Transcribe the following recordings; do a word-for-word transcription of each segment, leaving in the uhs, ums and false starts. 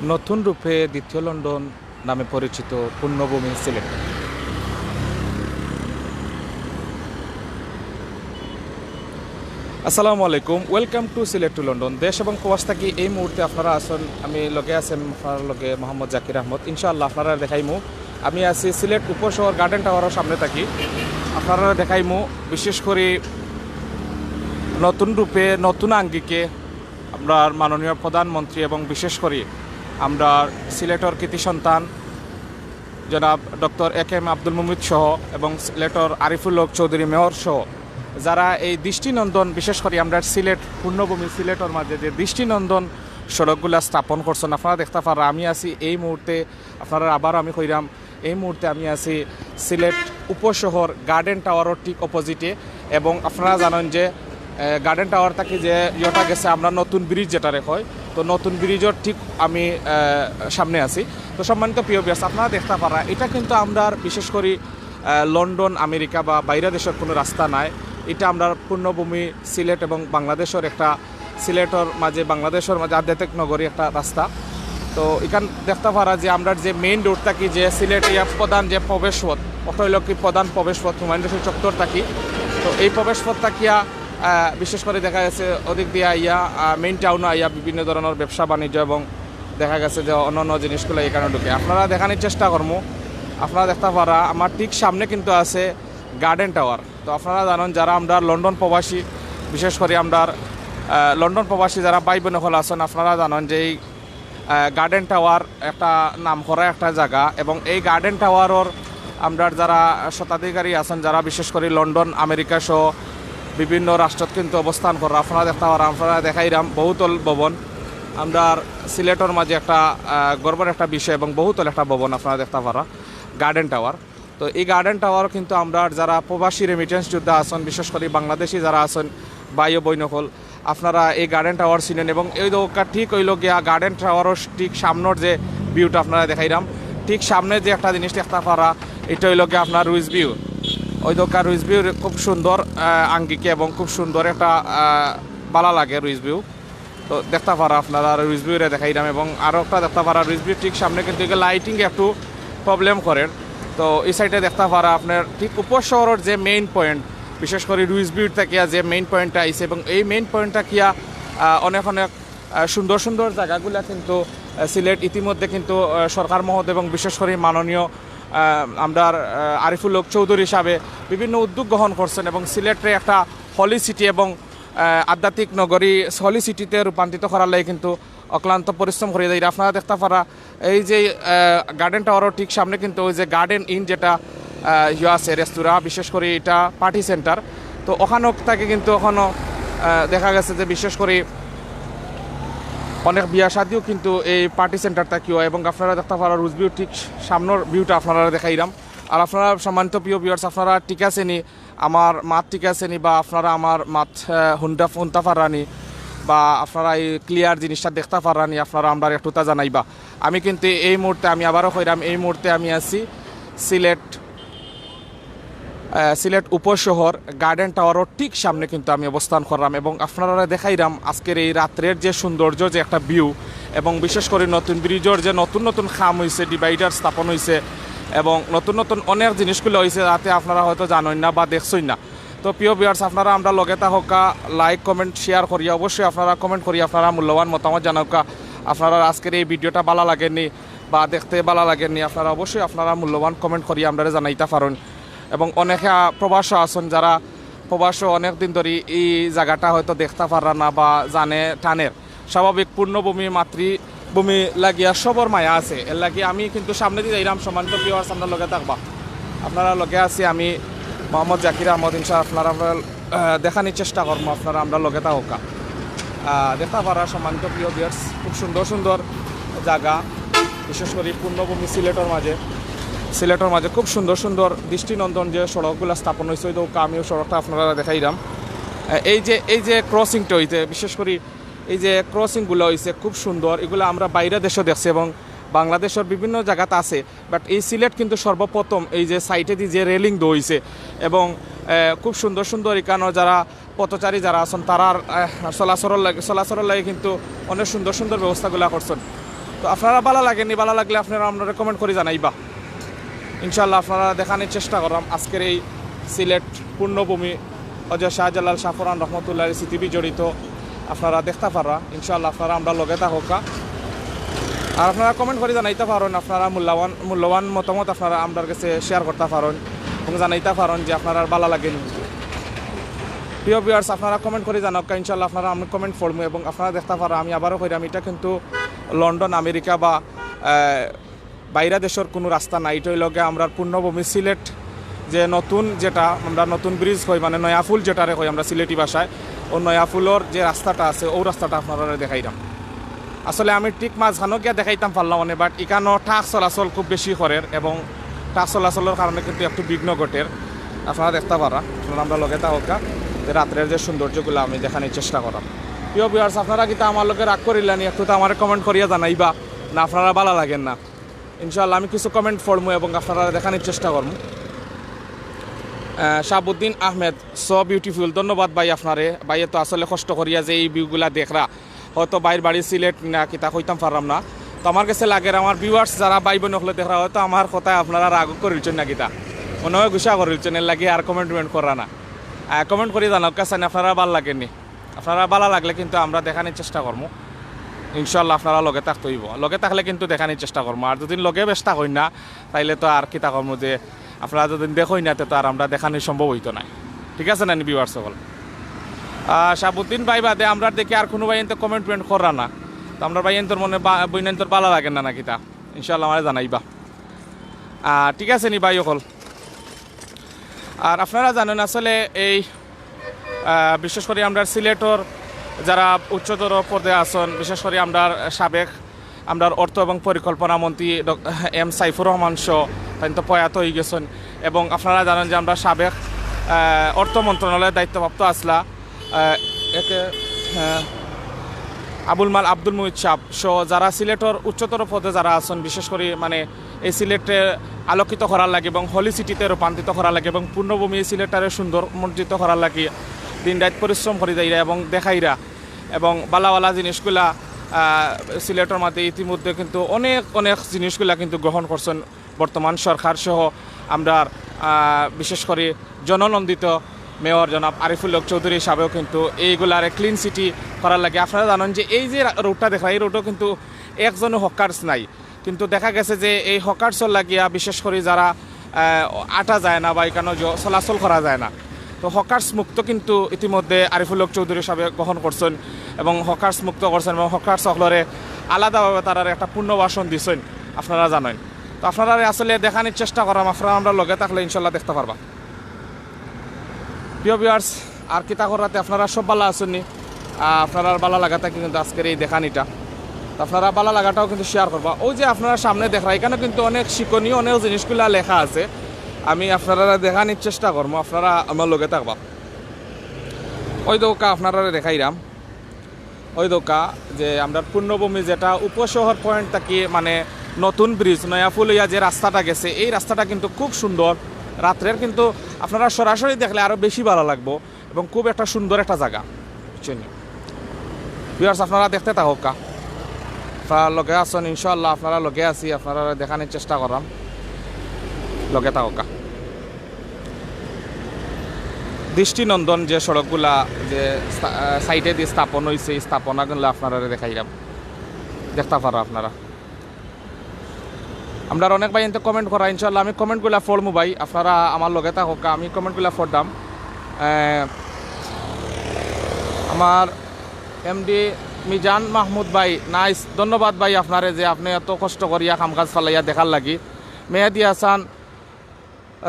নতুন রূপে দ্বিতীয় লন্ডন নামে পরিচিত পুণ্যভূমি সিলেট। আসসালামু আলাইকুম, welcome to Sylhet to London. দেশ এবং প্রবাস থাকি এই মুহূর্তে আপনারা আছেন, আমি লগে আছেন আপনার লগে মোহাম্মদ জাকির আহমদ। ইনশাআল্লাহ আপনারা দেখাইমু, আমি আছি সিলেট উপশহর গার্ডেন টাওয়ারের সামনে থাকি। আপনারা দেখাইমু বিশেষ করে নতুন রূপে নতুন আঙ্গিকে আমরার মাননীয় প্রধানমন্ত্রী এবং বিশেষ করে আমরার সিলেটর কৃতি সন্তান জনাব doctor A K M Abdul Mumit সহ এবং সিলেটর আরিফুল হক চৌধুরী মেয়র সহ যারা এই দৃষ্টিনন্দন, বিশেষ করে আমরার সিলেট পুণ্যভূমি সিলেটর মাঝে যে দৃষ্টিনন্দন সড়কগুলা স্থাপন করছেন, আপনারা দেখতা পাররা আমি আছি এই মুহূর্তে, আপনারা আবার আমি কইরাম, এই মুহূর্তে আমি আছি সিলেট উপশহর গার্ডেন টাওয়ারের ঠিক অপোজিটে। এবং আপনারা জানেন যে, এ, গার্ডেন টাওয়ার থাকি যে ইয়েটা গেছে আমরা নতুন ব্রিজ যেটারে কয়, তো নতুন ব্রিজের ঠিক আমি, এ, সামনে আছি। তো সম্মানিত প্রিয় ভিউয়ার্স, আপনারা দেখতা পাররা এটা কিন্তু আমরার বিশেষ করে, এ, লন্ডন, আমেরিকা বা বাইরে দেশের কোনো রাস্তা নাই। এটা আমরার পুণ্যভূমি সিলেট এবং বাংলাদেশের একটা, সিলেটর মাঝে, বাংলাদেশের মাঝে আধ্যাত্মিক নগরী একটা রাস্তা। তো এখান দেখতা পাররা যে আমরার যে মেইন রোড থাকি যে সিলেট ইয়া প্রধান যে প্রবেশ পথ, ওটা হইল কি প্রধান প্রবেশ পথ হুমায়ুন রশিদ চত্বর থাকি। তো এই প্রবেশ পথ থাকিয়া, আহ, বিশেষ করে দেখা গেছে ওদিক দিয়া আইয়া, আহ, মেইন টাউনে আইয়া বিভিন্ন ধরনের ব্যবসা বাণিজ্য এবং দেখা গেছে যে অন্য অন্য জিনিসগুলো এখানে ঢুকে। আপনারা দেখানোর চেষ্টা করমু, আপনারা দেখতা পাররা আমার ঠিক সামনে কিন্তু আছে গার্ডেন টাওয়ার। তো আপনারা জানেন যারা আমরা লন্ডন প্রবাসী, বিশেষ করে আমরা, আহ, লন্ডন প্রবাসী যারা ভাই বোন হকল আছেন, আপনারা জানেন যে এই, আহ, গার্ডেন টাওয়ার একটা নাম করা একটা জায়গা এবং এই গার্ডেন টাওয়ারের আমরার যারা স্বত্বাধিকারী আছেন, যারা বিশেষ করে লন্ডন, আমেরিকা সহ বিভিন্ন রাষ্ট্রত কিন্তু অবস্থান করে। আপনারা দেখতা পাররা, আপনারা দেখাইরাম বহুতল ভবন, আমরার সিলেটর মাঝে একটা, আহ, গর্বর একটা বিষয় এবং বহুতল একটা ভবন আপনারা দেখতা পাররা গার্ডেন টাওয়ার। তো এই গার্ডেন টাওয়ার কিন্তু আমরার যারা প্রবাসী রেমিটেন্স যোদ্ধা আছেন, বিশেষ করে বাংলাদেশি যারা আছেন ভাই ও বইন হকল, আপনারা এই গার্ডেন টাওয়ার চিনেন এবং এই দৌকা ঠিক হইল গিয়া গার্ডেন টাওয়ারের ঠিক সামনের যে ভিউটা আপনারা দেখাইরাম, ঠিক সামনে যে একটা জিনিস দেখতা পাররা, এটা হইল গিয়া আপনার রুইস ভিউ। ওই দৌকা রুইস ভিউ খুব সুন্দর, আহ, আঙ্গিকে এবং খুব সুন্দর একটা, আহ, ভালা লাগে রুইস ভিউ। তো দেখতা পাররা আপনারা রুইস ভিউরে দেখাইরাম এবং আরও একটা দেখতা পাররা রুইস ভিউ ঠিক সামনে কিন্তু এগুলো লাইটিং একটু প্রবলেম করে। তো এই সাইডে দেখতা পাররা আপনার ঠিক উপশহরের যে মেইন পয়েন্ট, বিশেষ করে রুইস ভিউ থাকিয়া যে মেইন পয়েন্টটা আইছে এবং এই মেইন পয়েন্টটা কিয়া, আহ, অনেক অনেক, আহ, সুন্দর সুন্দর জায়গাগুলা কিন্তু, আহ, সিলেট ইতিমধ্যে কিন্তু, আহ, সরকার মহোদয় এবং বিশেষ করে মাননীয়, আহ, আমরার, আহ, আরিফুল হক চৌধুরী সাহেবে বিভিন্ন উদ্যোগ গ্রহণ করছেন এবং সিলেটরে একটা হলি সিটি এবং, আহ, আধ্যাত্মিক নগরী হলি সিটিতে রূপান্তরিত করার লাগি কিন্তু অক্লান্ত পরিশ্রম করিয়া যাইরা। আপনারা দেখতা পাররা এই যে, আহ, গার্ডেন টাওয়ারের ঠিক সামনে কিন্তু ওই যে গার্ডেন ইন যেটা, আহ, ইয়ে আছে রেস্তোরাঁ, বিশেষ করে এটা পার্টি সেন্টার। তো ওখান থাকি কিন্তু এখনো, আহ, দেখা গেছে যে বিশেষ করে অনেক বিয়া শাদিও কিন্তু এই পার্টি সেন্টার থাকিও এবং আপনারা দেখতা পাররা রুইস ভিউ ঠিক সামনের ভিউটা আপনারা দেখাইরাম। আর আপনারা সম্মানিত প্রিয় ভিউয়ার্স, আপনারা ঠিক আছে নি, আমার মাত ঠিক আছে নি বা আপনারা আমার মাত, আহ, হুনতা হুনতা পাররা নি বা আপনারা এই ক্লিয়ার জিনিসটা দেখতা পাররা নি, আপনারা আমরারে একটুতা জানাইবা। আমি কিন্তু এই মুহূর্তে, আমি আবারও কইরাম, এই মুহূর্তে আমি আছি সিলেট, আহ, সিলেট উপশহর গার্ডেন টাওয়ারের ঠিক সামনে কিন্তু আমি অবস্থান করলাম এবং আপনারা দেখাইরাম আজকের এই রাত্রের যে সৌন্দর্য, যে একটা ভিউ এবং বিশেষ করে নতুন ব্রিজের যে নতুন নতুন খাম হইছে, ডিভাইডার স্থাপন হইছে এবং নতুন নতুন অনেক জিনিসগুলো হইছে, যাতে আপনারা হয়তো জানইন না বা দেখছইন না। তো প্রিয় ভিউয়ার্স, আপনারা আমরার লগে থাকউক্কা, লাইক, কমেন্ট, শেয়ার করিয়া অবশ্যই আপনারা কমেন্ট করিয়া আপনারা মূল্যবান মতামত জানাউক্কা। আপনারা আজকের এই ভিডিওটা ভালা লাগেনি বা দেখতে ভালা লাগেনি, আপনারা অবশ্যই আপনারা মূল্যবান কমেন্ট করিয়া আমরারে জানাইতা পারইন। এবং অনেকে, আহ, প্রবাসও আছেন, যারা প্রবাসও অনেক দিন ধরে এই জায়গাটা হয়তো দেখতা পাররা না বা জানে টানের। স্বাভাবিক, পুণ্যভূমি, মাতৃভূমি লাগিয়া সবর মায়া আছে। এর লাগি আমি কিন্তু সামনেদি যাইরাম, সম্মানিত ভিউয়ার্স, আপনারা লগে থাকবা, আপনারা লগে আছি আমি মোহাম্মদ জাকির আহমদ। ইনশা আপনারা, আপনারা, আহ, দেখানির চেষ্টা করমু, আপনারা আমরার লগে থাকউক্কা। আহ, দেখতা পাররা সম্মানিত প্রিয় ভিউয়ার্স, খুব সুন্দর সুন্দর জায়গা, বিশেষ করে পুণ্যভূমি সিলেটর মাঝে, সিলেটর মাঝে খুব সুন্দর সুন্দর দৃষ্টিনন্দন যে সড়কগুলা স্থাপন হইছে, ওই তো আমিও সড়কটা আপনারা দেখাইরাম। আহ, এই যে, এই যে ক্রসিংটা হইতে, বিশেষ করে এই যে ক্রসিংগুলো হইছে খুব সুন্দর, এগুলো আমরা বাইরে দেশও দেখছি এবং বাংলাদেশের বিভিন্ন জায়গাতে আছে, বাট এই সিলেট কিন্তু সর্বপ্রথম এই যে সাইডেদি যে রেলিং দেওয়া হইছে এবং, আহ, খুব সুন্দর সুন্দর এখানে যারা পথচারী যারা আছেন তারার, আহ, চলাচলর লাগি, চলাচলর লাগি কিন্তু অনেক সুন্দর সুন্দর ব্যবস্থাগুলা করছেন। তো আপনারা ভালা লাগেনি, ভালা লাগলে আপনারা আমরারে comment করি জানাইবা। ইনশাআল্লাহ আপনারা দেখানির চেষ্টা কররাম আজকের এই সিলেট পুণ্যভূমি হজরত শাহজালাল শাহপরান রহমতুল্লাহ স্মৃতি বিজড়িত। আপনারা দেখতা পাররা, ইনশাআল্লাহ আপনারা আমরার লগে থাকউক্কা। আর আপনারা comment করি জানাইতা পারইন আপনারা মূল্যবান মূল্যবান মতামত আপনারা আমরার গেছে share করতা পারইন এবং জানাইতা পারইন যে আপনারার ভালা লাগেনি। প্রিয় viewers, আপনারা comment করি জানাউক্কা, ইনশাআল্লাহ আপনারা আমি comment পড়মু এবং আপনারা দেখতা পাররা আমি আবারও কইরাম, ইটা কিন্তু লন্ডন, আমেরিকা বা, আহ, বাইরা দেশর কুনু রাস্তা নায়। ইটা অইলো গিয়া আমরার পুণ্যভূমি সিলেট, যে নতুন যেটা আমরা নতুন bridge কই, মানে নয়া পুল যেটারে কই আমরা সিলেটি ভাষায়, অউ নয়া পুলর যে রাস্তাটা আছে, অউ রাস্তাটা আপনারারে দেখাইরাম। আসলে আমি ঠিক মাঝখানো গিয়া দেখাইতাম পারলাম অনে, but ইখানো ট্রাক চলাচল খুব বেশি করের এবং ট্রাক চলাচলর কারণে কিন্তু একটু বিঘ্ন ঘটের। আপনারা দেখতা পাররা, আপনারা আমরার লগে থাকউক্কা, যে রাত্রের যে সৌন্দর্যগুলা আমি দেখানির চেষ্টা কররাম। প্রিয় viewers, আপনারা কিতা আমার লগে রাগ করিলানি, একটু তো আমারে comment করিয়া জানাইবা, না আপনারার ভালা লাগের না। ইনশাআল্লাহ আমি কিছু comment পড়মু এবং আপনারারে দেখানির চেষ্টা করমু। আহ, শাহাবুদ্দিন আহমেদ, so beautiful, ধন্যবাদ ভাই আপনারে। ভাইয়ে তো আসলে কষ্ট করিয়া যে এই view গুলা দেখরা, হয়তো ভাইর বাড়ি সিলেট না কিতা কইতাম পাররাম না। তো আমার গেছে লাগের আমার viewers যারা ভাই বইন অকলে দেখরা, হয়তো আমার কথায় আপনারা রাগ করিলছইন না কিতা, মনে হয় গুসা করিলছইন, এরলাগি আর comment টমেন্ট কররা না। আহ, comment করি জানাউক্কা চাইন আপনারার ভালা লাগেনি। আপনারার ভালা লাগলে কিন্তু আমরা দেখানির চেষ্টা করমু। ইনশাআল্লাহ আপনারা লগে থাকতে অইবো, লগে থাকলে কিন্তু দেখানির চেষ্টা করমু। আর যদি লগে বেশ থাকইন না, তাইলে তো আর কিতা করমু, যে আপনারা যদি দেখইন না, তে তো আর আমরা দেখানি সম্ভব অইতো নায়। ঠিক আছে না নি viewers অকল? আহ, শাহাবুদ্দিন ভাই বাদে আমরার দেখি আর কুনু ভাইয়াইন্তে comment টমেন্ট কররা না। তো আমরার ভাইয়াইন্তর মনে বা-, বইনাইন্তর ভালা লাগের না, না কিতা? ইনশাআল্লাহ আমারে জানাইবা। আহ, ঠিক আছে নি ভাই অকল? আর আপনারা জানইন আসলে এই, আহ, বিশেষ করি আমরার সিলেটর যারা উচ্চতর পদে আছইন, বিশেষ করি আমরার সাবেক, আমরার অর্থ এবং পরিকল্পনা মন্ত্রী ডক-, এম সাইফুর রহমান সহ তাইন তো প্রয়াত অইগেছইন। এবং আপনারা জানইন যে আমরার সাবেক, আহ, অর্থ মন্ত্রণালয়ের দায়িত্বপ্রাপ্ত আছলা, আহ, একে, আহ, আবুল মাল আব্দুল মুহিত সাহেব সহ যারা সিলেটর উচ্চতর পদে যারা আছইন, বিশেষ করি মানে এই সিলেটরে আলোকিত করার লাগি এবং holy city-তে রূপান্তরিত করার লাগি এবং পুণ্যভূমি সিলেটটারে সৌন্দর্যমণ্ডিত করার লাগি দিন রাইত পরিশ্রম করি যাইরা এবং দেখাইরা এবং ভালা ভালা জিনিসগুলা, আহ, সিলেটর মাঝে ইতিমধ্যে কিন্তু অনেক অনেক জিনিসগুলা কিন্তু গ্রহণ করছইন বর্তমান সরকার সহ আমরার, আহ, বিশেষ করি জননন্দিত মেয়র জনাব আরিফুল হক চৌধুরী সাহেবেও কিন্তু এইগুলারে clean city করার লাগি। আপনারা জানইন যে এই যে রা-, রোডটা দেখরা, এই রোডও কিন্তু একজনও হকার্স নাই, কিন্তু দেখা গেছে যে এই হকার্সর লাগিয়া বিশেষ করি যারা, আহ, আটা যায় না বা এখানো জ-, চলাচল করা যায় না, তো হকার্স মুক্ত কিন্তু ইতিমধ্যে আরিফুল হক চৌধুরী সাহেবে গ্রহণ করছইন এবং হকার্স মুক্ত করছইন এবং হকার্স অকলরে আলাদাভাবে তারারে একটা পুনর্বাসন দিছইন, আপনারা জানইন। তো আপনারারে আসলে দেখানির চেষ্টা কররাম, আপনারা আমরার লগে থাকলে ইনশাল্লাহ দেখতা পারবা। প্রিয় viewers, আর কিতা কররা তে, আপনারা সব ভালা আছইন নি? আহ, আপনারার ভালা লাগা থাকি কিন্তু আজকের এই দেখানিটা। তো আপনারা ভালা লাগাটাও কিন্তু share করবা। ওই যে আপনারা সামনে দেখরা, এখানো কিন্তু অনেক শিক্ষণীয় অনেক জিনিসগুলা লেখা আছে। আমি আপনারারে দেখানির চেষ্টা করমু, আপনারা আমার লগে থাকবা। ওই দেখউক্কা আপনারারে দেখাইরাম, ওই দেখউক্কা যে আমরার পুণ্যভূমি যেটা উপশহর point থাকি মানে নতুন bridge, নয়া পুল অইয়া যে রাস্তাটা গেছে, এই রাস্তাটা কিন্তু খুব সুন্দর। রাত্রের কিন্তু আপনারা সরাসরি দেখলে আরও বেশি ভালা লাগবো এবং খুব একটা সুন্দর একটা জাগা, বুঝছইন নি? Viewers, আপনারা দেখতে থাকউক্কা, আপনারা লগে আছইন, ইনশাআল্লাহ আপনারার লগে আছি, আপনারারে দেখানির চেষ্টা কররাম, লগে থাকউক্কা। দৃষ্টিনন্দন যে সড়কগুলা যে স্থা-, আহ, side-এ দি স্থাপন অইছে, এই স্থাপনাগুলা আপনারারে দেখাইরাম, দেখতা পাররা আপনারা। আমরার অনেক ভাইয়াইন্তে comment কররা, ইনশাআল্লাহ আমি commentগুলা পড়মু ভাই, আপনারা আমার লগে থাকউক্কা, আমি commentগুলা পড়রাম। আহ, আমার এমডি মিজান মাহমুদ ভাই, nice, ধন্যবাদ ভাই আপনারে যে আপনে এত কষ্ট করিয়া কাম কাজ ফালাইয়া দেখার লাগি। মেহেদি হাসান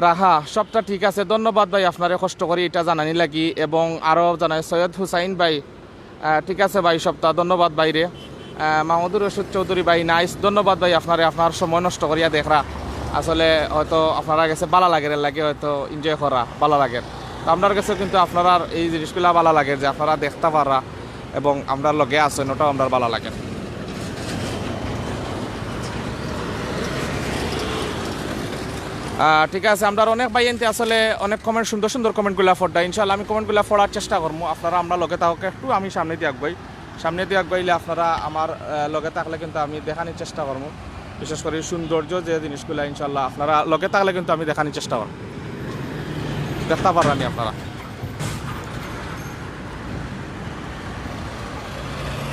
রাহা, সবটা ঠিক আছে, ধন্যবাদ ভাই আপনারে কষ্ট করি ইটা জানানি লাগি। এবং আরও জানাই সৈয়দ হুসাইন ভাই, আহ, ঠিক আছে ভাই, সবটা ধন্যবাদ ভাইরে। আহ, মাহমুদুর রশিদ চৌধুরী ভাই, nice, ধন্যবাদ ভাই আপনারে, আপনার সময় নষ্ট করিয়া দেখরা। আসলে হয়তো আপনারার গেছে ভালা লাগের, এরলাগি হয়তো enjoy কররা ভালা লাগের। তো আমরার গেছেও কিন্তু আপনারার এই জিনিসগুলা ভালা লাগের যে আপনারা দেখতা পাররা এবং আমরার লগে আছইন, ওটাও আমরার ভালা লাগের। আহ, ঠিক আছে, আমরার অনেক ভাইয়াইন্তে আসলে অনেক comment, সুন্দর সুন্দর commentগুলা পড়রা। ইনশাআল্লাহ আমি commentগুলা পড়ার চেষ্টা করমু। আপনারা আমরার লগে থাকউক্কা, একটু আমি সামনেদি আগুয়াই। সামনেদি আগুয়াইলে আপনারা আমার, আহ, লগে থাকলে কিন্তু আমি দেখানির চেষ্টা করমু। বিশেষ করি সৌন্দর্য যে জিনিসগুলা ইনশাল্লাহ আপনারা লগে থাকলে কিন্তু আমি দেখানির চেষ্টা করমু। দেখতা পাররানি আপনারা।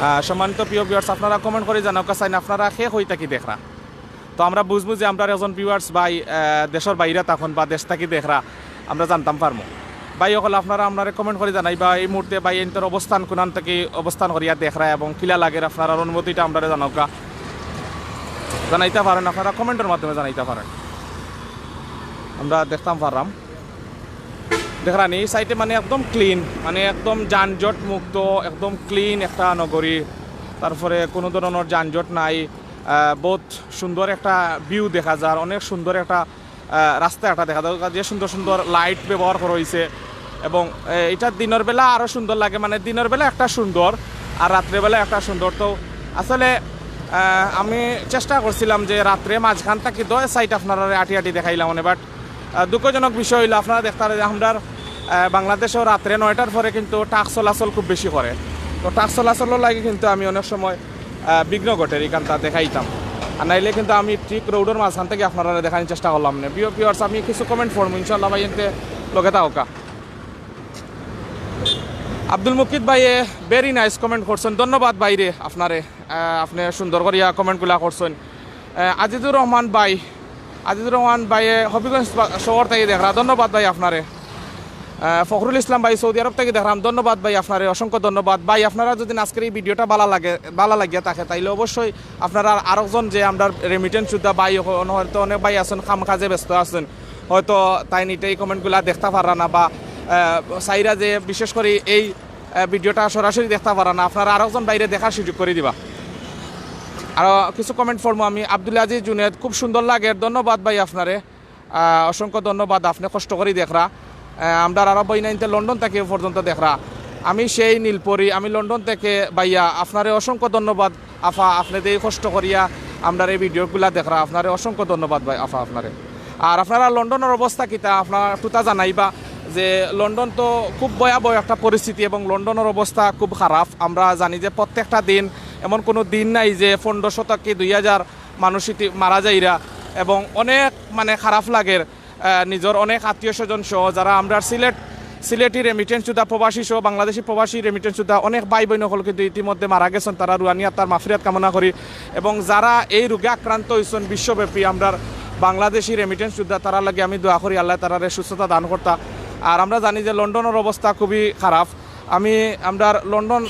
আহ, সম্মানিত প্রিয় viewers, আপনারা comment করি জানাউক্কা চাইন আপনারা কে কই থাকি দেখরা। তো আমরা বুঝমু যে আমরার একজন viewers ভাই, আহ, দেশর বাইরে থাকইন বা দেশ থাকি দেখরা, আমরা জানতাম পারমু। ভাই অকল আপনারা আমরারে comment করি জানাইবা এই মুহূর্তে ভাই ইন্তর অবস্থান কুনান থাকি অবস্থান করিয়া দেখরা এবং কিলা লাগের আপনারার অনুভূতিটা আমরারে জানাউক্কা। জানাইতা পারইন, আপনারা comment-র মাধ্যমে জানাইতা পারইন। আমরা দেখতাম পাররাম। দেখরানি, এই side-এ মানে একদম clean, মানে একদম যানজট মুক্ত, একদম clean একটা নগরী। তারপরে কুনু ধরনর যানজট নাই। আহ, বউত সুন্দর একটা view দেখা যার, অনেক সুন্দর একটা, আহ, রাস্তা একটা দেখা যার, যে সুন্দর সুন্দর light ব্যবহার করা অইছে। এবং, আহ, ইটা দিনর বেলা আরো সুন্দর লাগে, মানে দিনর বেলা একটা সুন্দর, আর রাত্রেবেলা একটা সুন্দর। তো আসলে, আহ, আমি চেষ্টা করছিলাম যে রাত্রে মাঝখান থাকি দুই side আপনারারে আটি আটি দেখাইলাম, মানে, but আহ, দুঃখজনক বিষয় অইলো, আপনারা দেখতারা যে আমরার, আহ, বাংলাদেশো রাত্রে নয়টার পরে কিন্তু ট্রাক চলাচল খুব বেশি করে। তো ট্রাক চলাচলর লাগি কিন্তু আমি অনেক সময়, আহ, বিঘ্ন ঘটের, ইখানতা দেখাইতাম। আর নাইলে কিন্তু আমি ঠিক road-র মাঝখান থাকি আপনারারে দেখানির চেষ্টা করলাম নে। প্রিয় viewers, আমি কিছু comment পড়মু, ইনশাআল্লাহ ভাই, ইনতে লগে থাকউক্কা। আব্দুল মুকিত ভাইয়ে very nice comment করছইন, ধন্যবাদ ভাইরে আপনারে, আহ, আপনে সুন্দর করিয়া comment-গুলা করছইন। আহ, আজিজুর রহমান ভাই, আজিজুর রহমান ভাইয়ে হবিগঞ্জ বা-, শহর থাকি দেখরা, ধন্যবাদ ভাই আপনারে। আহ, ফখরুল ইসলাম ভাই সৌদি আরব থাকি দেখরাম, ধন্যবাদ ভাই আপনারে, অসংখ্য ধন্যবাদ। ভাই আপনারা যদি আজকের এই video-টা ভালা লাগে, ভালা লাগিয়া থাকে, তাইলে অবশ্যই আপনারা আরকজন যে আমরার remittance যোদ্ধা ভাই, অখন হয়তো অনেক ভাই আছইন, কাম কাজে ব্যস্ত আছইন, হয়তো তাইন ইটা এই comment-গুলা দেখতা পাররা না বা, আহ, চাইরা যে বিশেষ করি এই আহ, video-টা সরাসরি দেখতা পাররা না, আপনারা আরকজন ভাইরে দেখার সুযোগ করি দিবা। আরো কিছু comment পড়মু আমি। আব্দুল আজিজ জুনেদ, খুব সুন্দর লাগের, ধন্যবাদ ভাই আপনারে, আহ, অসংখ্য ধন্যবাদ, আপনে কষ্ট করি দেখরা। আহ, আমরার আরো ভাইনাইন্তে লন্ডন থাকি পর্যন্ত দেখরা। আমি সেই নীলপরি, আমি লন্ডন থাকি ভাইয়া, আপনারে অসংখ্য ধন্যবাদ আফা, আপনে যে কষ্ট করিয়া আমরার এই video-গুলা দেখরা, আপনারে অসংখ্য ধন্যবাদ ভাই আফা আপনারে। আর আপনারা লন্ডনর অবস্থা কিতা, আপনারা একটুতা জানাইবা যে লন্ডন তো খুব ভয়াবহ একটা পরিস্থিতি এবং লন্ডনর অবস্থা খুব খারাপ। আমরা জানি যে প্রত্যেকটা দিন, এমন কুনু দিন নাই যে পনেরোশো থাকি দুই হাজার মানুষ ইতি মারা যাইরা এবং অনেক মানে খারাপ লাগের। আহ, নিজর অনেক আত্মীয় স্বজন সহ যারা আমরার সিলেট, সিলেটি remittance যোদ্ধা প্রবাসী সহ বাংলাদেশি প্রবাসী remittance যোদ্ধা অনেক ভাই বইন অকল কিন্তু ইতিমধ্যে মারা গেছইন, তারার রুহানি আত্মার মাগফিরাত কামনা করি। এবং যারা এই রোগে আক্রান্ত অইছইন বিশ্বব্যাপী, আমরার বাংলাদেশি remittance যোদ্ধা, তারার লাগি আমি দোয়া করি আল্লায় তারারে সুস্থতা দান করতা। আর আমরা জানি যে লন্ডনর অবস্থা খুবই খারাপ। আমি আমরার লন্ডন,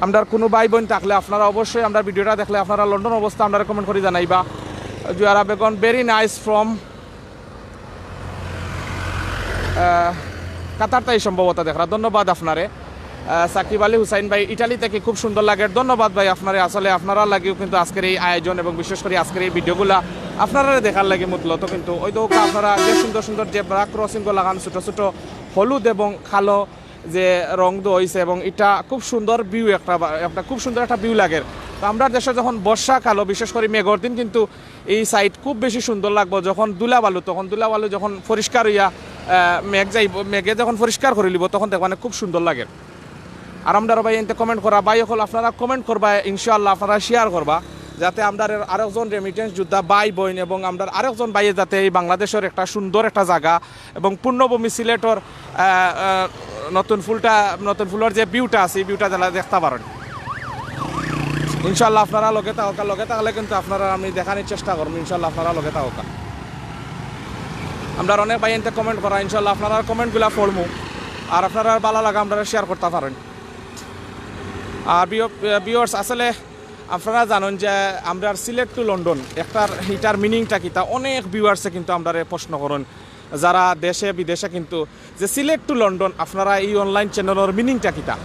আমরার কুনু ভাই বইন থাকলে আপনারা অবশ্যই আমরার video-টা দেখলে আপনারা লন্ডন অবস্থা আমরারে comment করি জানাইবা। জুয়ারা বেগম, very nice from আহ, কাতার থাকি সম্ভবত দেখরা, ধন্যবাদ আপনারে। আহ, সাকিব আলী হুসাইন ভাই, ইটালি থাকি, খুব সুন্দর লাগের, ধন্যবাদ ভাই আপনারে। আসলে আপনারার লাগিও কিন্তু আজকের এই আয়োজন এবং বিশেষ করি আজকের এই video-গুলা আপনারারে দেখার লাগি মূলত। কিন্তু ওই তো আপনারা যে সুন্দর সুন্দর zebra crossing-গুলা লাগান, ছোট ছোট হলুদ এবং কালো যে রং দেওয়া অইছে এবং ইটা খুব সুন্দর view একটা বা-, একটা খুব সুন্দর একটা view লাগের। তো আমরার দেশো যখন বর্ষাকালো, বিশেষ করি মেঘর দিন কিন্তু এই side খুব বেশি সুন্দর লাগবো, যখন ধুলাবালু, তখন ধুলাবালু যখন পরিষ্কার অইয়া, আহ, মেঘ যাইবো, মেঘে যখন পরিষ্কার করিলিবো, তখন দেখবানে খুব সুন্দর লাগের। আর আমরার ভাই এনতে comment করা, ভাই অকল আপনারা comment করবা, ইনশাআল্লাহ আপনারা share করবা, যাতে আমরার আরকজন remittance যোদ্ধা ভাই বইন এবং আমরার আরকজন ভাইয়ে যাতে এই বাংলাদেশর একটা সুন্দর একটা জাগা এবং পুণ্যভূমি সিলেটর, আহ, আহ, নতুন ফুলটা, নতুন ফুলর যে view-টা আছে, এই view-টা যারা দেখতা পারইন। ইনশাআল্লাহ আপনারা লগে থাকউক্কা, লগে থাকলে কিন্তু আপনারারে আমি দেখানির চেষ্টা করমু। ইনশাআল্লাহ আপনারা লগে থাকউক্কা। আমরার অনেক ভাই এনতে comment করা, ইনশাআল্লাহ আপনারার comment-গুলা পড়মু, আর আপনারার ভালা লাগা আমরারে share করতা পারইন। আর ভিউ-, viewers, আসলে আপনারা জানইন যে আমরার সিলেট to লন্ডন, একটার, ইটার meaning-টা কিতা, অনেক viewers-এ কিন্তু আমরারে প্রশ্ন করইন, যারা দেশে বিদেশে কিন্তু যে সিলেট to লন্ডন, আপনারা এই online channel-র meaning-টা কিতা?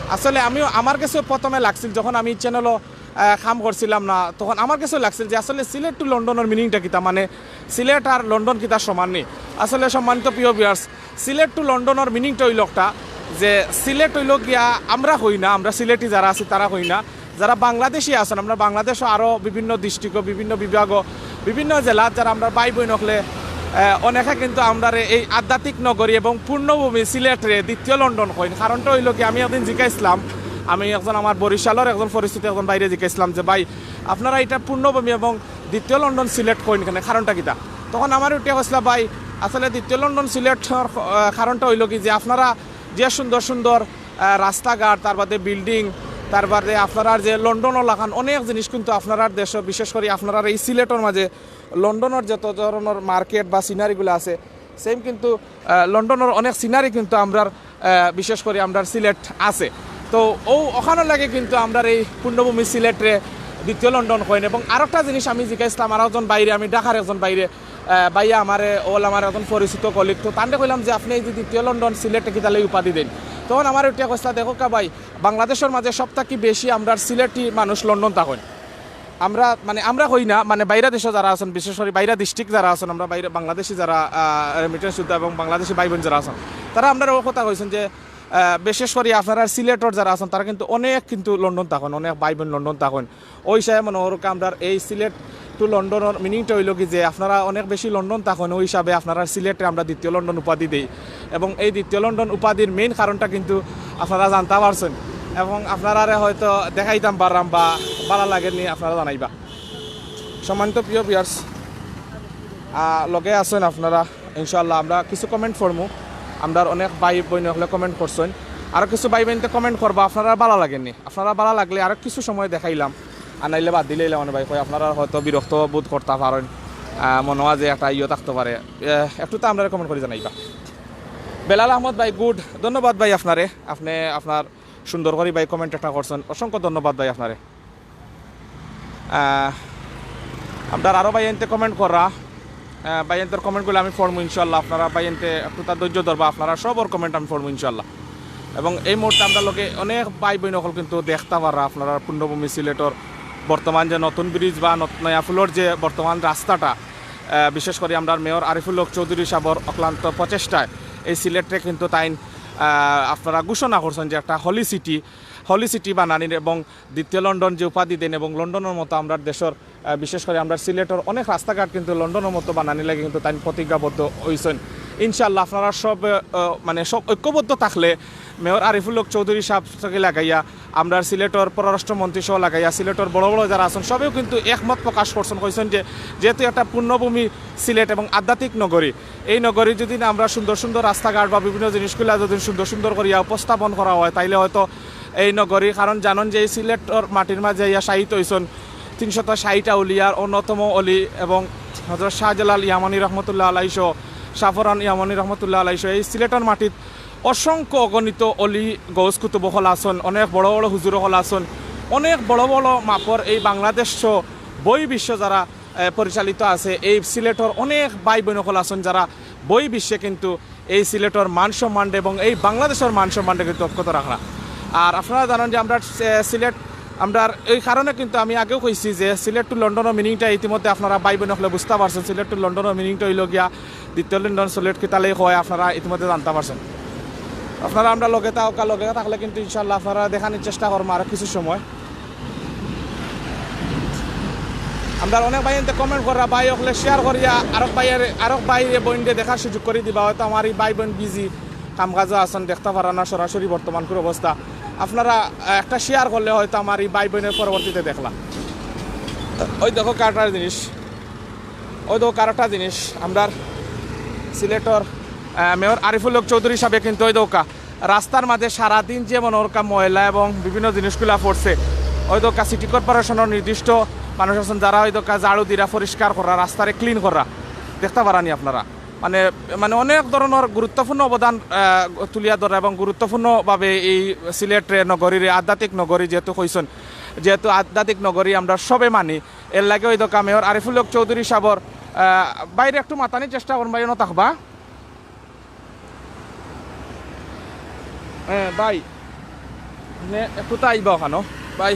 আসলে আমিও, আমার কাছেও প্রথমে লাগছিল, যখন আমি এই channel-ও, আহ, কাম করছিলাম না, তখন আমার কাছেও লাগছিল যে আসলে সিলেট to লন্ডন-র meaning-টা কিতা, মানে সিলেট আর লন্ডন কিতা সমান নি? আসলে সম্মানিত প্রিয় viewers, সিলেট to লন্ডন-র meaning-টা অইলো একটা যে সিলেট অইলো গিয়া আমরা কই না, আমরা সিলেটি যারা আছি তারা কই না, যারা বাংলাদেশি আছইন, আমরার বাংলাদেশো আরও বিভিন্ন district-ও, বিভিন্ন বিভাগও, বিভিন্ন জেলাত যারা আমরার ভাই বইন অকলে, আহ, অনেকে কিন্তু আমরারে এই আধ্যাত্মিক নগরী এবং পুণ্যভূমি সিলেটরে দ্বিতীয় লন্ডন কইন। কারণটা অইলো কি, আমি একদিন জিকাইছলাম আমি একজন আমার বরিশালর একজন পরিচিত একজন ভাইরে জিজ্ঞাসলাম যে, "ভাই, আপনারা ইটা পূর্ণভূমি এবং দ্বিতীয় লন্ডন সিলেট কইন কেনে, কারণটা কিতা?" তখন আমারে উঠিয়া কইছলা, "ভাই, আসলে দ্বিতীয় লন্ডন সিলেটর, আহ, কারণটা অইলো কি যে আপনারা যে সুন্দর সুন্দর, আহ, রাস্তাঘাট, তার বাদে বিল্ডিং, তার বাদে আপনারার যে লন্ডনর লাখান অনেক জিনিস কিন্তু আপনারার দেশো, বিশেষ করি আপনারার এই সিলেটর মাঝে লন্ডনর যত ধরনর মার্কেট বা সিনারিগুলা আছে, সেম কিন্তু, আহ, লন্ডনর অনেক সিনারি কিন্তু আমরার, আহ, বিশেষ করি আমরার সিলেট আছে।" তো অউ অখানর লাগি কিন্তু আমরার এই পূর্ণভূমি সিলেটরে দ্বিতীয় লন্ডন কইন। এবং আরোকটা জিনিস আমি জিজ্ঞাসলাম আর একজন ভাইরে, আমি ঢাকার একজন ভাইরে, আহ, ভাইয়া আমারে, অইল আমার একজন পরিচিত কলিগ, তো তানরে কইলাম যে, "আপনে এই যে দ্বিতীয় লন্ডন সিলেটরে কিতার লাগি উপাধি দেইন?" তখন আমারে উঠিয়া কইছলা, "দেখউক্কা ভাই, বাংলাদেশর মাঝে সব থাকি বেশি আমরার সিলেটি মানুষ লন্ডন থাকইন।" আমরা, মানে, আমরা কই না, মানে, বাইরা দেশো যারা আছইন, বিশেষ করি বাইরা ডিস্ট্রিক্ট যারা আছইন, আমরা বাইরে বাংলাদেশি যারা, আহ, রেমিটেন্স যোদ্ধা এবং বাংলাদেশি ভাই বোন যারা আছইন, তারা আমরারে অউ কথা কইছইন যে, আহ, বিশেষ করি আপনারার সিলেটর যারা আছইন, তারা কিন্তু অনেক কিন্তু লন্ডন থাকইন, অনেক ভাই বোন লন্ডন থাকইন। অউ হিসাবে মনো করউক্কা আমরার এই সিলেট টু লন্ডনর মিনিংটা অইলো কি যে আপনারা অনেক বেশি লন্ডন থাকইন, অউ হিসাবে আপনারার সিলেটরে আমরা দ্বিতীয় লন্ডন উপাধি দেই। এবং এই দ্বিতীয় লন্ডন উপাধির মেইন কারণটা কিন্তু আপনারা জানতা পারছইন এবং আপনারারে হয়তো দেখাইতাম পাররাম বা ভালা লাগের নি আপনারা জানাইবা। সম্মানিত প্রিয় ভিউয়ার্স, আহ, লগে আছইন আপনারা, ইনশাআল্লাহ আমরা কিছু কমেন্ট পড়মু। আমরার অনেক ভাই বইন অকলে কমেন্ট করছইন, আরো কিছু ভাই বইনতে কমেন্ট করবা, আপনারার ভালা লাগের নি। আপনারার ভালা লাগলে আরো কিছু সময় দেখাইলাম, আর নাইলে বাদ দিলাইলাম। অনেক ভাই কয় আপনারা হয়তো বিরক্ত বোধ করতা পারইন, আহ, মনো অয় যে একটা ইয়ে থাকতো পারে, আহ, একটু তো আমরারে কমেন্ট করি জানাইবা। বেলাল আহমদ ভাই, গুড, ধন্যবাদ ভাই আপনারে, আপনে আপনার সুন্দর করি ভাই কমেন্ট একটা করছইন, অসংখ্য ধন্যবাদ ভাই আপনারে। আহ, আমরার আরো ভাইয়াইন্তে কমেন্ট কররা, আহ, ভাইয়াইন্তর কমেন্টগুলা আমি পড়মু ইনশাআল্লাহ। আপনারা ভাইয়াইন্তে একটু তার ধৈর্য ধরবা, আপনারা সবর কমেন্ট আমি পড়মু ইনশাআল্লাহ। এবং এই মুহূর্তে আমরার লগে অনেক ভাই বইন অকল কিন্তু দেখতা পাররা আপনারা পূর্ণভূমি সিলেটর বর্তমান যে নতুন ব্রিজ বা নত-, নয়া ফুলর যে বর্তমান রাস্তাটা, আহ, বিশেষ করি আমরার মেয়র আরিফুল হক চৌধুরী সাবর অক্লান্ত প্রচেষ্টায় এই সিলেটরে কিন্তু তাইন, আহ, আপনারা ঘোষণা করছইন যে একটা হলি সিটি, হলি সিটি বানানির এবং দ্বিতীয় লন্ডন যে উপাধি দেইন এবং লন্ডনর মতো আমরার দেশর, আহ, বিশেষ করি আমরার সিলেটর অনেক রাস্তাঘাট কিন্তু লন্ডনর মতো বানানির লাগি কিন্তু তাইন প্রতিজ্ঞাবদ্ধ অইছইন। ইনশাআল্লাহ আপনারা সব, আহ, মানে সব ঐক্যবদ্ধ থাকলে মেয়র আরিফুল হক চৌধুরী সাব থাকি লাগাইয়া আমরার সিলেটর পররাষ্ট্রমন্ত্রী সহ লাগাইয়া সিলেটর বড় বড় যারা আছইন সবেউ কিন্তু একমত প্রকাশ করছইন, কইছইন যে যেহেতু একটা পুণ্যভূমি সিলেট এবং আধ্যাত্মিক নগরী, এই নগরী যদি না আমরা সুন্দর সুন্দর রাস্তাঘাট বা বিভিন্ন জিনিসগুলা যদি সুন্দর সুন্দর করিয়া উপস্থাপন করা হয়, তাইলে হয়তো এই নগরী, কারণ জানইন যে এই সিলেটর মাটির মাঝে ইয়া শায়িত অইছইন তিনশত ষাইট আউলিয়ার অন্যতম অলি এবং হযরত শাহজালাল ইয়ামানি রহমতুল্লাহ আলাইহি সহ, শাহপরান ইয়ামানি রহমতুল্লাহ আলাইহি সহ, এই সিলেটর মাটিত অসংখ্য অগণিত অলি গৌস কুতুব অকল আছইন, অনেক বড় বড় হুজুর অকল আছইন, অনেক বড় বড় মাপর এই বাংলাদেশ সহ বই বিশ্ব যারা, এ, পরিচালিত আছে, এই সিলেটর অনেক ভাই বইন অকল আছইন যারা বই বিশ্বে কিন্তু এই সিলেটর মান সম্মানরে এবং এই বাংলাদেশর মান সম্মানরে কিন্তু অক্ষত রাখরা। আর আপনারা জানইন যে আমরার, এ, সিলেট, আমরার এই কারণে কিন্তু আমি আগেও কইছি যে সিলেট টু লন্ডনর মিনিংটা ইতিমধ্যে আপনারা ভাই বইন অকলে বুঝতা পারছইন। সিলেট টু লন্ডনর মিনিংটা অইলো গিয়া দ্বিতীয় লন্ডন সিলেট কিতার লাগি কয় আপনারা ইতিমধ্যে জানতা পারছইন। আপনারা আমরার লগে থাকউক্কা, লগে থাকলে কিন্তু ইনশাআল্লাহ আপনারা দেখানির চেষ্টা করমু আরো কিছু সময়। আমরার অনেক ভাইয়াইন্তে কমেন্ট কররা, ভাই অকলে শেয়ার করিয়া আরক ভাইয়ারে, আরক ভাইরে বইনরে দেখার সুযোগ করি দিবা। হয়তো আমার এই ভাই বইন বিজি, কাম কাজো আছইন, দেখতা পাররা না সরাসরি বর্তমান কুন অবস্থা। আপনারা, আহ, একটা শেয়ার করলে হয়তো আমার এই ভাই বইনরে পরবর্তীতে দেখলা। ওই দেখউক্কা আরকটা জিনিস, ওই দেখউক্কা আরকটা জিনিস, আমরার সিলেটর, আহ, মেয়র আরিফুল হক চৌধুরী সাবে কিন্তু ওই দেখউক্কা রাস্তার মাঝে সারাদিন যে মনো করউক্কা ময়লা এবং বিভিন্ন জিনিসগুলা পড়ছে, ওই দেখউক্কা সিটি কর্পোরেশনর নির্দিষ্ট মানুষ আছইন যারা ওই দেখউক্কা ঝাড়ু দিরা পরিষ্কার কররা, রাস্তারে ক্লিন কররা, দেখতা পাররা নি আপনারা। মানে, মানে অনেক ধরনর গুরুত্বপূর্ণ অবদান, আহ, তুলিয়া ধররা এবং গুরুত্বপূর্ণভাবে এই সিলেটরে নগরীরে আধ্যাত্মিক নগরী যেহেতু কইছইন, যেহেতু আধ্যাত্মিক নগরী আমরা সবে মানি, এর লাগি ওই দেখউক্কা মেয়র আরিফুল হক চৌধুরী সাবর, আহ, ভাইরে একটু মাতানির চেষ্টা করমু, ভাই, অনো থাকবা। হ্যাঁ, ভাই, আপনে একটু তো আইবা অখানো, ভাই।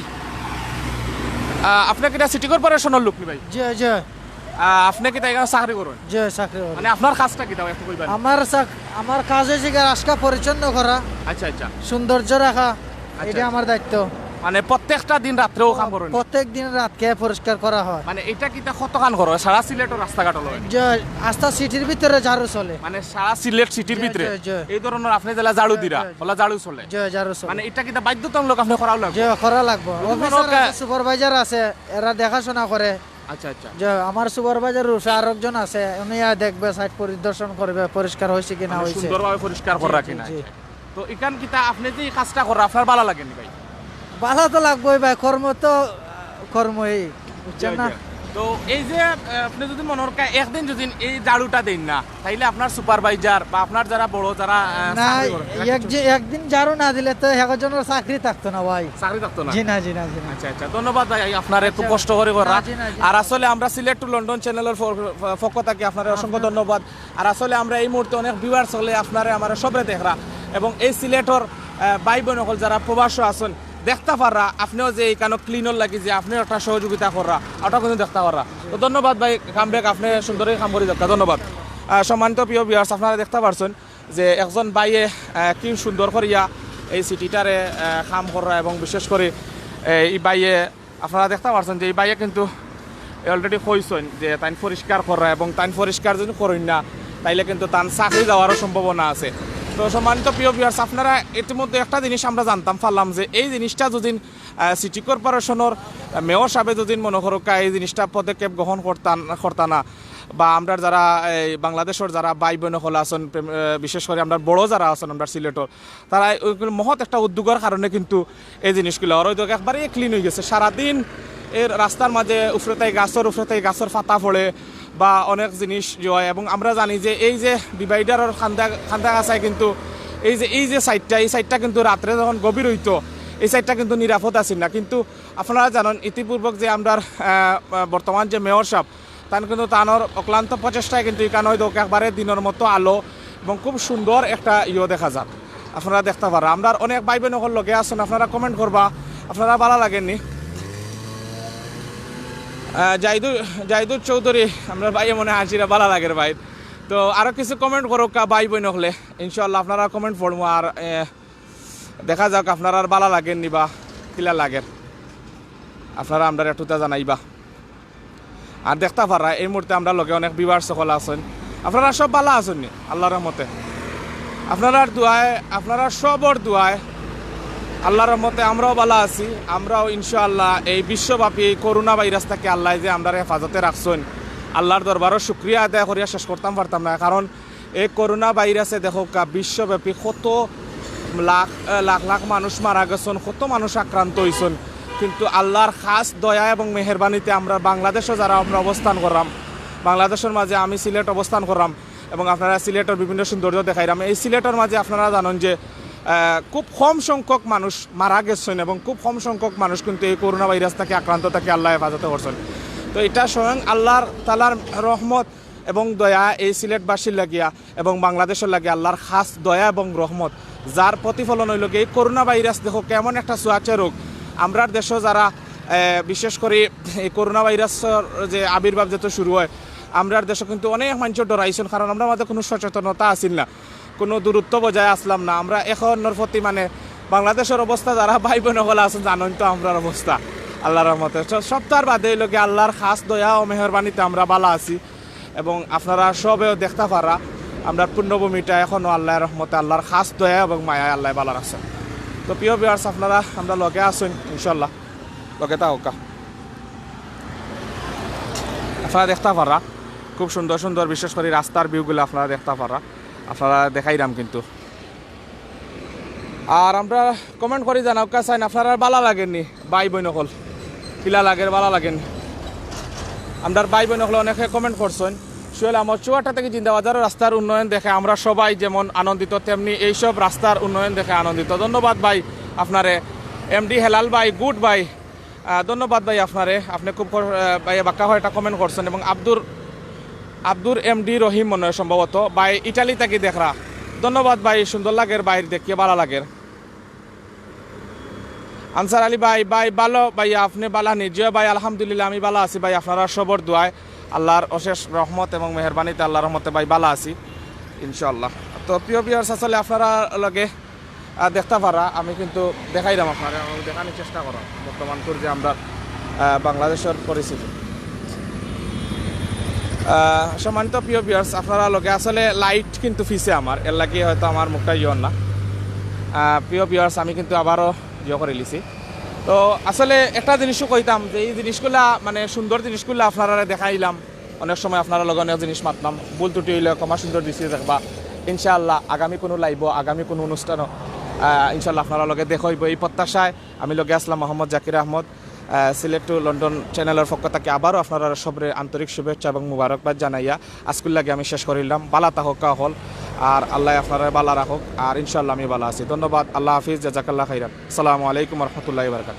আহ, আপনে কিতা সিটি কর্পোরেশনর লোক নি, ভাই? জি, জি। আহ, আপনে কিতা এখানো চাকরি করইন? জি, চাকরি করি। মানে, আপনার কাজটা কিতা, একটু কইবা নি? আমার চাক-, আমার কাজ অইছে গিয়া রাস্তা পরিচ্ছন্ন করা, আচ্ছা, আচ্ছা। সৌন্দর্য রাখা, আচ্ছা, এটা আচ্ছা। আমার দায়িত্ব। মানে প্রত্যেকটা দিন রাত্রেও কাম করইন? প্রত্যেক দিন রাতকে পরিষ্কার করা হয়। মানে এটা কিতা কতখান করো সারা সিলেটর রাস্তাঘাট অইলো? যে আস্তা সিটির ভিতরে ঝাড়ু চলে। মানে সারা সিলেট সিটির জি, ভিতরে জি, জি। এই ধরনের আপনি যেলা ঝাড়ু দিরা, জি, জি। ওলা ঝাড়ু চলে? যে ঝাড়ু চলে। মানে এটা কিতা বাধ্যতামূলক আপনি করাও লাগবো? যে করা লাগবো। যদি মনে অফিসার হয়- আছে, সুপারভাইজার আছে, এরা দেখাশোনা করে। আচ্ছা, আচ্ছা। যে আমার সুপারভাইজার রূপে আরেকজন আছে, উনি আয়া দেখবে, সাইট পরিদর্শন করবে, পরিষ্কার হয়েছে কি না মানে হয়েছে। সুন্দরভাবে পরিষ্কার করে জি, রাখি জি, না? জি। তো এখান কিতা আপনি যে এই কাজটা করা আপনার ভালা লাগেনি ভাই? ভালা তো লাগবোই ভাই, কর্ম তো আহ, কর্মই, বুঝছেন না? তো এই যে আহ, আপনি যদি মনে হয় একদিন যদি এই ঝাড়ুটা দেন না, তাইলে আপনার সুপারভাইজার বা আপনার যারা বড় যারা আহ, না, চাকরি করেন, তারা এক কিছু যে একদিন ঝাড়ু না দিলে তো একজনের চাকরি থাকতো না ভাই। চাকরি থাকতো না? জি না, জি না, জি না। আচ্ছা, আচ্ছা, ধন্যবাদ ভাই, আপনার একটু আচ্ছা। কষ্ট করে করা। না, জি না, জি না। আর আসলে আমরা সিলেট টু লন্ডন চ্যানেলের ফ- ফ- পক্ষ থাকি আপনারে অসংখ্য ধন্যবাদ। আর আসলে আমরা এই মুহূর্তে অনেক ভিউয়ার্স হলে আপনারে আমার সবরে দেখরা এবং এই সিলেটর আহ, ভাই বোন হল যারা প্রবাস আছেন দেখতা পাররা, আপনিও যে এখানে ক্লিনর লাগি যে আপনিও একটা সহযোগিতা কররা, ওটা কিন্তু দেখতা পাররা। তো ধন্যবাদ ভাই, কাম ব্যাক, আপনি সুন্দরই কাম করি দেখতা, ধন্যবাদ। আহ, সম্মানিত প্রিয় ভিউয়ার্স, আপনারা দেখতা পারছেন যে একজন ভাইয়ে আহ, কি সুন্দর করিয়া এই সিটিটারে আহ, কাম কররা এবং বিশেষ করে আহ, এই ভাইয়ে আপনারা দেখতা পারছেন যে এই ভাইয়ে কিন্তু অলরেডি কইছেন যে তাইন পরিষ্কার কররা এবং তাইন পরিষ্কার যদি করইন না, তাইলে কিন্তু তান চাকরি যাওয়ারও সম্ভাবনা আছে। তো সম্মানিত প্রিয় ভিউয়ার্স, আপনারা ইতিমধ্যে একটা জিনিস আমরা জানতাম পারলাম যে এই জিনিসটা যদি আহ, সিটি কর্পোরেশনের মেয়র সাহেব যদি মনে করুক্কা এই জিনিসটা পদক্ষেপ গ্রহণ করতান করতা না, বা আমরা যারা এই বাংলাদেশের যারা ভাই বোন হল আছেন, প্রেম- আহ, বিশেষ করে আমরা বড় যারা আছেন আমরা সিলেটর, তারা ওইগুলো মহৎ একটা উদ্যোগের কারণে কিন্তু এই জিনিসগুলো আর হয়তো একবারে ক্লিন হয়ে গেছে। সারাদিন এর রাস্তার মাঝে উফরেতাই গাছর উফরেতাই গাছর পাতা পড়ে বা অনেক জিনিস ইয়ে হয়। এবং আমরা জানি যে এই যে ডিভাইডারর খান্দা খান্দা গাছায় কিন্তু এই যে এই যে সাইডটা, এই সাইডটা কিন্তু রাত্রে যখন গভীর হইতো, এই সাইডটা কিন্তু নিরাপদ আছিল না। কিন্তু আপনারা জানেন ইতিপূর্বক যে আমরা আহ, বর্তমান যে মেয়র সাহেব, তান কিন্তু তানোর অক্লান্ত প্রচেষ্টায় কিন্তু এখানে হয়তো একবারে দিনের মতো আলো এবং খুব সুন্দর একটা ইয়ে দেখা যায়। আপনারা দেখতা পাররা, আমরা অনেক ভাই বোন হকল লগে আছেন, আপনারা কমেন্ট করবা, আপনারা ভালা লাগেনি। আহ, জাহিদুর জাহিদুর চৌধুরী, আমরা ভাই মনে হাসিরা ভালা লাগের ভাই। তো আরো কিছু কমেন্ট করুক্কা ভাই বোন হকলে, ইনশাআল্লাহ আপনারা কমেন্ট পড়বো। আর আহ, দেখা যাক আপনারা আর ভালা লাগেনি বা কিলা লাগের, আপনারা আমরা একটুতা জানাইবা। আর দেখতা পাররা এই মুহূর্তে আমরা লগে অনেক ভিউয়ার্স হকল আছেন, আপনারা সব ভালা আছেন নি আল্লাহর রহমতে? আপনারার দোয়ায়, আপনারা সবর দোয়ায় আল্লাহর রহমতে আমরাও ভালা আছি। আমরাও ইনশাআল্লাহ এই বিশ্বব্যাপী এই করোনা ভাইরাস থাকি আল্লাহ যে আমরারে হেফাজতে রাখছেন, আল্লাহর দরবারও শুকরিয়া আদায় করিয়া শেষ করতাম পারতাম না। কারণ এই করোনা ভাইরাসে দেখউক্কা বিশ্বব্যাপী কত লাখ আহ, লাখ লাখ মানুষ মারা গেছেন, কত মানুষ আক্রান্ত হইছেন, কিন্তু আল্লাহর খাস দয়া এবং মেহেরবানিতে আমরা বাংলাদেশও যারা আমরা অবস্থান করলাম, বাংলাদেশের মাঝে আমি সিলেট অবস্থান করলাম এবং আপনারা সিলেটের বিভিন্ন সৌন্দর্য দেখাইলাম। এই সিলেটের মাঝে আপনারা জানেন যে আহ, খুব কম সংখ্যক মানুষ মারা গেছেন এবং খুব কম সংখ্যক মানুষ কিন্তু এই করোনা ভাইরাস থাকি আক্রান্ত থাকি আল্লাহ হেফাজতে করছেন। তো এটা স্বয়ং আল্লাহর তালার রহমত এবং দয়া এই সিলেটবাসীর লাগিয়া এবং বাংলাদেশের লাগি আল্লাহর খাস দয়া এবং রহমত, যার প্রতিফলন হইল গিয়ে এই করোনা ভাইরাস। দেখো, কেমন একটা ছোঁয়াচে রোগ। আমরার দেশও যারা আহ, বিশেষ করে এই করোনা ভাইরাসের যে আবির্ভাব যেহেতু শুরু হয়, আমরার দেশে কিন্তু অনেক মানুষ ডরাইছেন, কারণ আমরা মাঝে কোনো সচেতনতা আছিল না, কোনো দূরত্ব বজায় আসলাম না। আমরা এখনর প্রতি মানে বাংলাদেশের অবস্থা যারা ভাই বোন হকল আছেন জানেন তো আমরার অবস্থা আল্লাহর রহমতে। তো সবটার বাদে হইল গিয়ে আল্লাহর খাস দয়া ও মেহেরবানিতে আমরা ভালা আছি এবং আপনারা সবেও দেখতা পাররা আমরা পুণ্যভূমিটা এখনও আল্লাহর রহমতে আল্লাহর খাস দয়া এবং মায়ায় আল্লাহ ভালা রাখছেন। তো প্রিয় ভিউয়ার্স, আপনারা আমরা লগে আছেন ইনশাল্লাহ, লগে থাকউক্কা। আপনারা দেখতা পাররা খুব সুন্দর সুন্দর, বিশেষ করে রাস্তার ভিউগুলো আপনারা দেখতা পাররা, আপনারা দেখাইরাম কিন্তু। আর আমরা কমেন্ট করি জানাউক্কা চাইন, আপনারা ভালা লাগেনি ভাই বোন হকল? কিলা লাগের, ভালা লাগেনি? আমরার ভাই বোন হকলে অনেকে কমেন্ট করছেন। সোহেল আহমদ, চুয়াটা থেকে জিন্দাবাজারের রাস্তার উন্নয়ন দেখে আমরা সবাই যেমন আনন্দিত, তেমনি এইসব রাস্তার উন্নয়ন দেখে আনন্দিত। ধন্যবাদ ভাই আপনারে। এমডি হেলাল ভাই, গুড ভাই। আহ, ধন্যবাদ ভাই আপনারে, আপনি খুব কর-, আহ, ভাই বাক্কা হয় একটা কমেন্ট করছেন। এবং আব্দুর আব্দুর এমডি রহিম মনে হয় সম্ভবত, ভাই ইটালি থাকি দেখরা। ধন্যবাদ ভাই, সুন্দর লাগের ভাইর দেখিয়া, ভালা লাগের। আনসার আলী ভাই, ভাই ভালো ভাই, আপনি ভালা নি? জি ভাই, আলহামদুলিল্লাহ আমি ভালা আছি ভাই, আপনারা সবর দোয়ায়, আল্লাহর অশেষ রহমত এবং মেহেরবানিতে, আল্লাহর রহমতে ভাই ভালা আছি ইনশাআল্লাহ। তো প্রিয় ভিউয়ার্স, আসলে আপনারা লগে আহ, দেখতা পারা, আমি কিন্তু দেখাইলাম আপনারে, আমি দেখানোর চেষ্টা করাম বর্তমানকুর যে আমরা, আহ, বাংলাদেশর পরিস্থিতি। আহ, সম্মানিত প্রিয় ভিউয়ার্স, আপনারা লগে আসলে লাইট কিন্তু ফিসে আমার, এর লাগি হয়তো আমার মুখটা ইয়ে না। আহ, প্রিয় ভিউয়ার্স, আমি কিন্তু আবারও ইয়ে করে লিছি। তো আসলে একটা জিনিসও কইতাম যে এই জিনিসগুলা, মানে, সুন্দর জিনিসগুলা আপনারা দেখাইলাম, অনেক সময় আপনারা লগে অনেক জিনিস মাতলাম, ভুল ত্রুটি হইলে ক্ষমা সুন্দর দৃষ্টিতে দেখবা। ইনশাআল্লাহ আগামী কোনো লাইভও, আগামী কোনো অনুষ্ঠানও, আহ, ইনশাআল্লাহ আপনারা লগে দেখা হইব, এই প্রত্যাশায়। আমি লগে আসলাম মোহাম্মদ জাকির আহমদ, আহ, সিলেট টু লন্ডন চ্যানেলর পক্ষ থাকি আবারও আপনারা সবরে আন্তরিক শুভেচ্ছা এবং মুবারকবাদ জানাইয়া আজকুর লাগি আমি শেষ করিলাম। বালা থাকউক্কা হকল, আর আল্লাহ আপনারা বালা রাখউক, আর ইনশাআল্লাহ আমি বালা আছি। ধন্যবাদ, আল্লাহ হাফিজ, জাজাকাল্লাহ খাইরান, আসসালামু আলাইকুম রহমতুল্লাহ বারকাত।